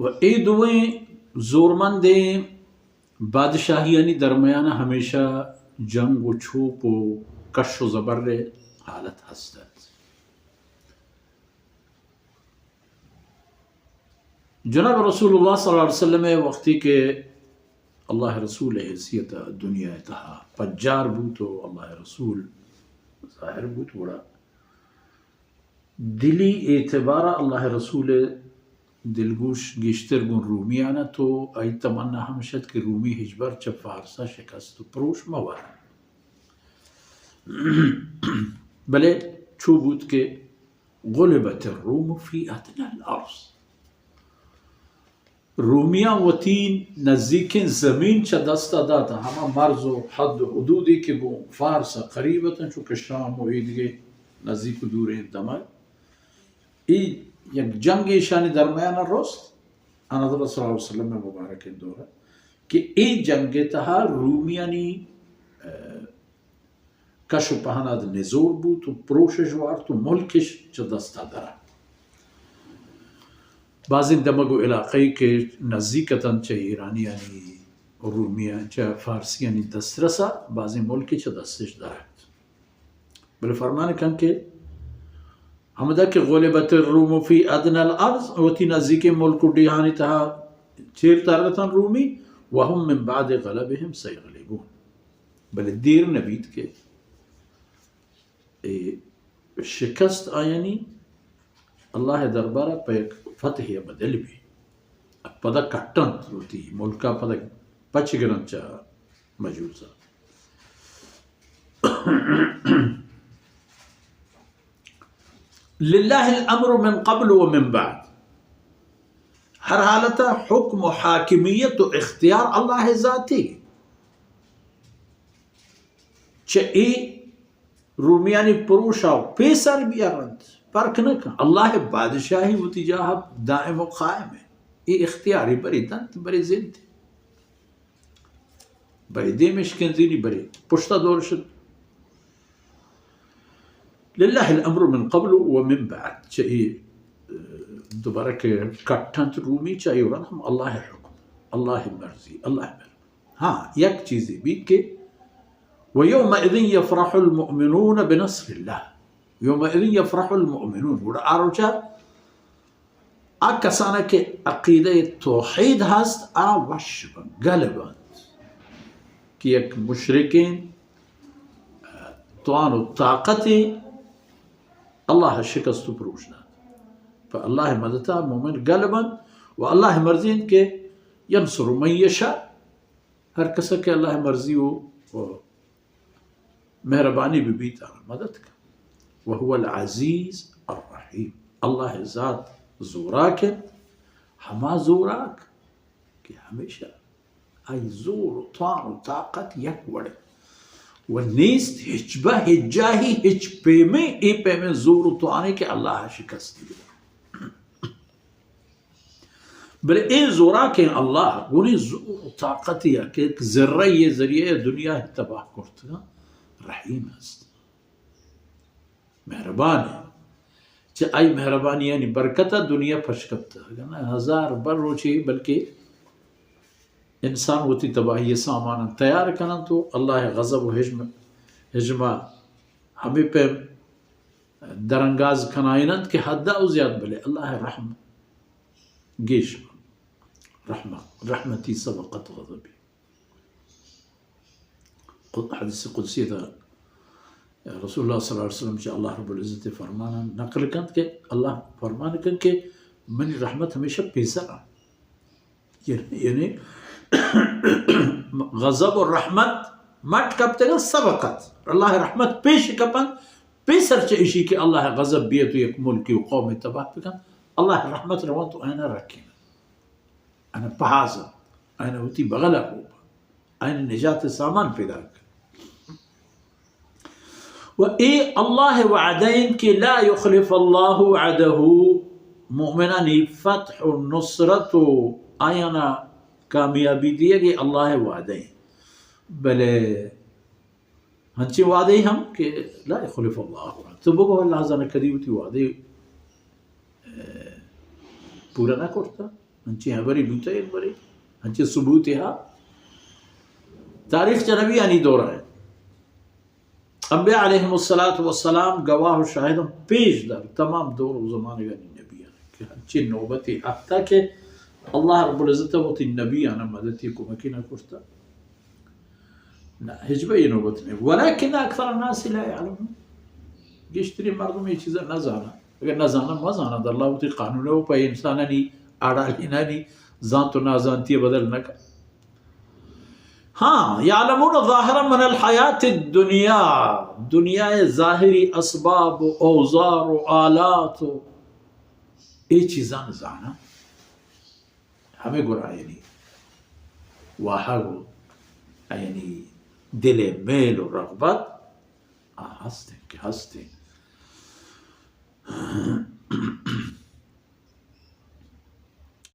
و اے دوئیں زورمندیں بادشاہیانی درمیان ہمیشہ جنگ و چوپ و کش و زبر حالت ہست ات۔ جناب رسول اللہ صلی اللہ علیہ وسلم وقتی کہ اللہ رسول حیثیت دنیا تہا پجار بوت و اللہ رسول ظاہر بوت، گڑا دلی اعتبارا اللہ رسول دلگوش گیشتر گون رومیان ات و آئی تمنا ہمش ات کہ رومی ہچبر چہ فارسا شکست و پروش مہ وارن۔ بلے چو بوت کہ غلبت الروم فی ادنی الارض، رومیاں وتی نزیکیں زمین چہ دستا دات، ہما مرز و حد و حدودی کہ گوں فارس ء قریب اتن، چو کہ شام و ایدگہ نزیک و دوریں دمگ، ای یک جنگ ایشانی درمیان رست، ان حضرت صلی اللہ علیہ وسلم مبارک دور کہ ای جنگ تہا رومیانی، اه، کش و پہناد نزور بوت و پروشش وارت و ملکش چہ دستا درات۔ بازیں دمگ و علاقہ کہ نزیک اتنت چہ ایرانیانی، رومیان، چہ فارسیانی دسترسا، بازیں ملک چہ دستش درات۔ بلے فرمان کن کہ ہمدا کہ غلبت الروم فی ادنی الارض، وتی نزیکیں ملک و ڈیہانی تہا چیر ترتن رومی، وهم من بعد غلبهم سیغلبون۔ بلے دیر نہ بیت کہ اے شکست آیانی اللہ دربارا پہ یک فتح بدل بی۔ پدا کٹنت وتی ملکا، پدا پچ گرنت چہ مجوسا۔ للہ الامر من قبل و من بعد، ہر حالتا حکم و حاکمیت و اختیار اللہ ذاتی۔ چہ اے رومیانی پروشا و پیسر بیارنت، فرق نہ کن۔ اللہ بادشاہی وتی جاہ دائم و قائم ہے۔ اے اختیاری برے دنت، برے زنت۔ برے دیم اشکنزینی، برے پشتا دور شد۔ للہ الامر من قبل و من بعد۔ چہ اے، اه، دوبارہ کہ کٹنت رومی، چہ اے ورن ہم اللہ حکم، اللہ مرضی، اللہ مہربان۔ ہاں، یک چیزے بیت کہ ویومئذ یفرح المؤمنون بنصر اللہ۔ یومئذ یفرح المؤمنون۔ گڑا آ روچا آ کسانا کہ عقیدہ توحید ہست، آ وش بنت، گل بنت کہ یک مشرکیں توان و طاقتیں اللہ شکست و پروش دات۔ پہ اللہ مدتا مومن گل بنت و اللہ مرضی انت کہ ینصر من یشاء، ہر کسا کہ اللہ مرضی و، و مہربانی بہ بیت، آ مدد کن۔ وهو العزیز الرحیم۔ اللہ ذات زوراک انت، ہما زوراک کہ ہمیشہ آئی زور و توان و طاقت یک وڑ انت و نیست ہچبہ ہچ جاہی ہچ پیمیں اے پیمیں زور و توانے کہ اللہ شکست دے۔ بلے اے زوراکیں اللہ گونی زور و طاقتی ء کہ یک ذرہ ء ذریعہ ء دنیا ء تباہ کرتگ، رحیم است، مہربان انت۔ چہ آئی مہربانیانی برکت ء دنیا پش کپتگ۔ اگاں نہ ہزار بر روچے بلکہ انسان وتی تباہی ء سامان تیار کننت و اللہ ء غضب و ہجم، ہجما ہمے پیم درانگاز کنائیننت کہ حد ء زیات، بلے اللہ ء رحم گیش بنت۔ رحمت، رحمتی سبقت غضبی۔ قد-، حدیث قدسی تہا رسول اللہ صلی اللہ علیہ وسلم چہ اللہ رب العزت فرمانا نقل کنت کہ اللہ فرمان کنت کہ منی رحمت ہمیشہ پیسر انت۔ یعنی، یعنی غضب و رحمت مٹ کپتگ انت، سبقت۔ اللہ رحمت پیش کپنت، پیسر چہ اشی کہ اللہ غضب بیت و یک ملکی و قوم تباہ بکنت، اللہ رحمت روانت و آیانا رکینت، آیانا پہازنت، آیانا وتی بغلا کوپنت، آیانا نجات سامان پیدا کنت۔ و اے اللہ وعدہ انت کہ لا یخلف اللہ وعدہ، مؤمنانی فتح و نصرت و آیانا کامیابی دیگ اے اللہ وعدہ انت۔ بلے ہنچیں وعدہ ہم کہ لا یخلف اللہ وعدہ، تو بگو اللہ زانہ کدی وتی وعدہ، اے، پورا نہ کرتا۔ انچیں ہبری بوتہ یک برے، انچیں ثبوتے ہا۔ تاریخ چہ نبیانی دورہ ہے۔ انبیاء علیہم الصلوۃ والسلام گواہ و شاہد ہم پیش دار تمام دور و زمانگانی نبیان کہ انچیں نوبتے آتہ کہ اللہ رب العزت وتی نبیان مددی کمکی نہ کرتہ۔ نہ، ہچبر اے نوبت نہ۔ ولکن اکثر الناس لا یعلمون۔ گیشتریں مردم اے چیزا نہ زاناں۔ اگر نہ زاناں، مہ زاناں۔ اللہ وتی قانون و پہ انسانانی آڑالینانی زانت و نازانتی بدل نہ کن۔ ہاں، یعلمون ظاہرا من الحیات الدنیا، دنیا ظاہری اسباب و اوزار و آلات و اے چیزان زاناں۔ ہمے گورا یعنی واہگ و یعنی دل میل و رغبت آ ہستیں کہ ہستیں۔